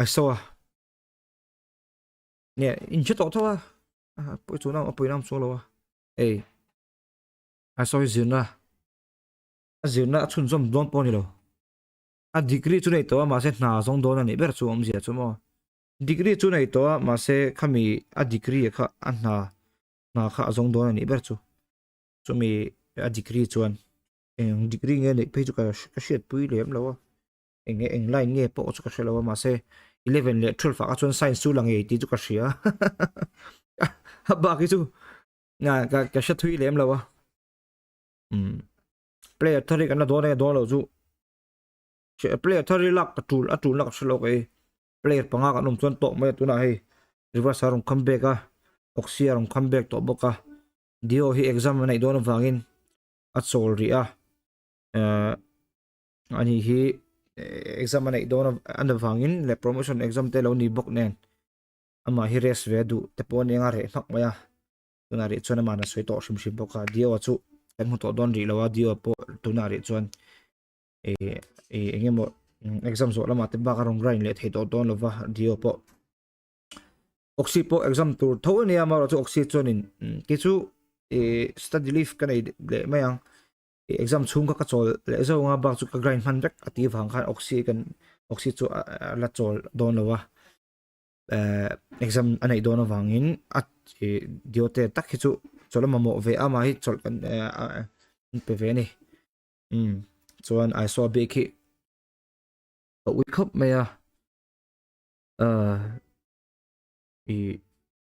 I saw a nge in hre tawh tho a pawi chu a pawi nam chuang lo a ei I saw hi zirna a zirna a chhunzawm dawn pawh a ni lo a degree chu nei tawh a mahse hna zawng dawn a nih ber chu awmzia chu maw degree chu nei tawh a mahse khami a degree kha a hna hna kha a zawng dawn a nih ber chu chumi a degree chuan eng degree nge neih phei chu ka ka hriatpui lem lo a eng nge eng line nge pawh chu ka hre lo a mahse 11 leh 12 ah kha chuan science chu la ngei tih chu ka hria a bak hi chu na ka ka hre thui lem lo a um player thar hi kan la dawn e dawn lo chu player thar hi lak ka tul a tul na ka hre lo ka ei player panga kan awm chuan tawh mai a tunah hei reverse a rawn come back a oxy a rawn come back tawh bawk a dio hi exam a neih dawn avangin a chawl rih a eh ani hi exam a neih dawn an avangin leh promotion exam te lo ni bawk nen amah hi rest ve a duh te pawh ania a reh hmak mai a tunah rih chuan amah a sawi tawh hrim hrim bawk a dio chu kan hmu tawh dawn rih lo a dio pawh tunah rih chuan eh eh eng emaw exam zawh lamah te bak a rawn grind leh thei tawh dawn lo va dio pawh oxy pawh exam tur tho ania amaherawhchu oxy chuanin kei chu eh study leave ka nei leh mai ang exam chhung kha ka chawl leh zauh anga bak chu ka grind hman vek a tih vang khan oxy kan oxy chu a la chawl dawn lo a eh exam a neih dawn avangin a ih diote tak hi chu chawlh a mamawh ve a mah hi chawlh kan eh an pe ve a ni umm chuan I saw bik hi ka ui khawp mai a ah ih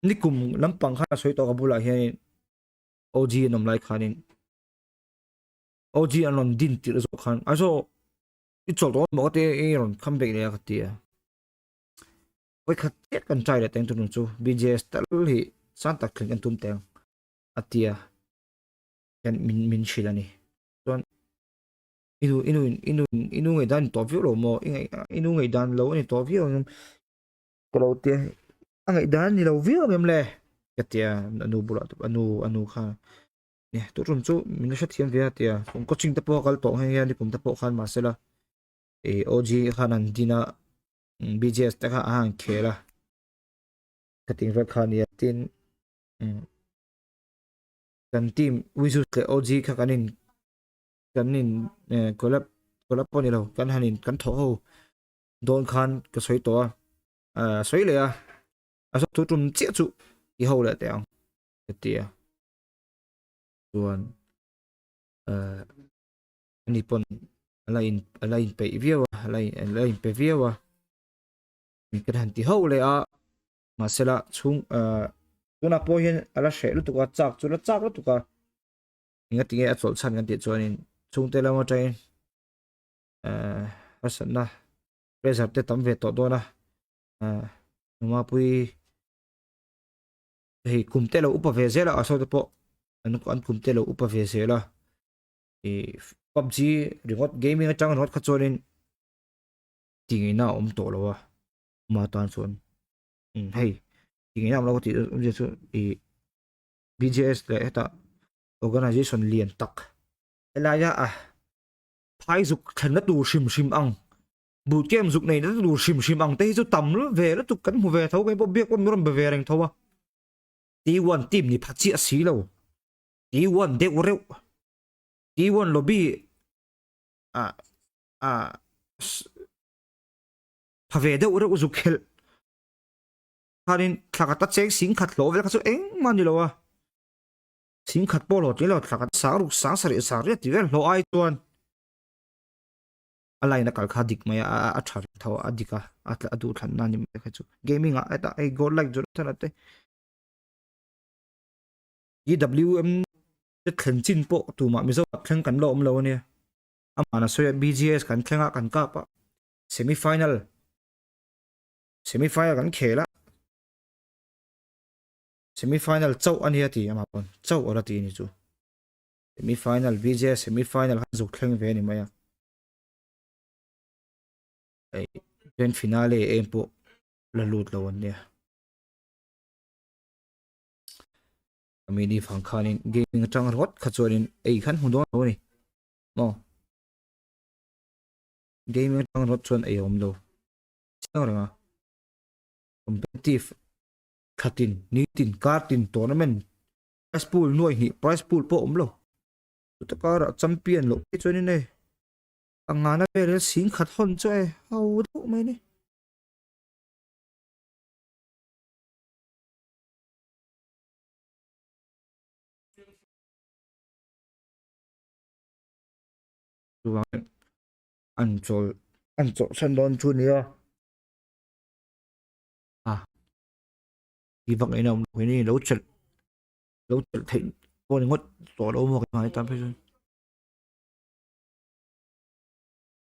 nikum lampang khan a sawi tawh ka bulah hianin OG an awm lai khanin OG an rawn din tirh zawk khan a saw i chawlh tawh maw ka tia i rawn come back leh a ka ti a vawi khat chiah kan try leh teng tunung chu BJS tal hi sang tak thleng kan tum teng a ti a hian min min hrilh a ni chuan i nu i nu i nu i nu ngaihdan ni tawh viau lo maw i ngaih i nu ngaihdan lo a ni tawh viau ang ka lo tia a ngaihdan a ni lo viau ang em le ka tia a nu bulah a nu a nu khan e tun tum chu min la hrethiam ve a tia kum coaching te pawh a kal tawh nghe nghe a ni kum te pawh khan mahsela ih OG khan an din a BJS te kha a han khel a ka tih vel kha a nia tin umm kan team Wizards leh OG kha kan in kan in eh collab collab pawh a ni lo kan han in kan thawh ho dawn khan ka sawi tawh a ah sawi leh a a zawk tu tum chiah chu i ho leh teh ang ka ti a chuan eh ani pawn a la in a la inpeih viau a a la in a la inpe viau a kan han ti ho leh a mahsela chhung ah tunah pawh hian a la hreh lutuk a chak chu a la chak lutuk a engati nge a chawlh chhan kan tih chuanin chhungte lam atangin eh harsatna pressure te tam ve tawh dawn a eh Numapui hei kum te lo upa ve zel a a saw te pawh an an kum te lo upa ve zel a ih PUBG ringawt gaming atang ringawt kha chuanin tih ngaihna a awm tawh lo a ma tan chuan umm hei tih ngaihna a awm lo tih awmzia chu ih BJS leh hetah organization lian tak helaia a phai zuk thlenna tur hrim hrim ang boot camp zuk neihna tur hrim hrim ang te hi chu tam ve lutuk kan hmu ve tho kei pawh biak pawh min rawn be ve reng tho a T1 team ni pha chiah si lo T1 deuh reuh T1 lobby ah ah pha ve deuh reuh zuk khelh khanin thla khat a cheng sing khat hlawh vel kha chu engmah a ni lo a sing khat pawh hlawh tling lo thla khat sang ruk sang sarih sang riat tih vel hlawh ai chuan a line a kal kha dik mai a a tha reng tho a dik a a duh thlan na ni mai kha chu gaming ah hetah hei gold like Jonathan a te EWM te thlen chin pawh tumah Mizo ah thleng kan la awm lo ania amah a sawi a BGS kan thleng a kan kap a semi final semi final kan khel a semi final chauh ania ti amah pawn chauh ala ti ni chu semi final BJS semi final khan zuk thleng ve a ni mai a hei grand finale em pawh la lut lo an nia ami ni vang khanin gaming atang ringawt kha chuanin ei khan hmu dawn lo a ni maw gaming atang ringawt chuan ei a awm lo chiang reng a. Competitive thlatin, nitin, kartin tournament prize pool nuai hnih prize pool pawh awm lo. Chuta karah champion loh phei chuanin hei a ngana vel hian singkhat hawn chu hei ho deuh mai a ni. Chuvangin an chawl an chawlhsan dawn chu nia a ti vak in a awm lo hi ni lo chelh lo chelh theih pawh ni ngawt tawh lo maw keimah hi tan phei chuan.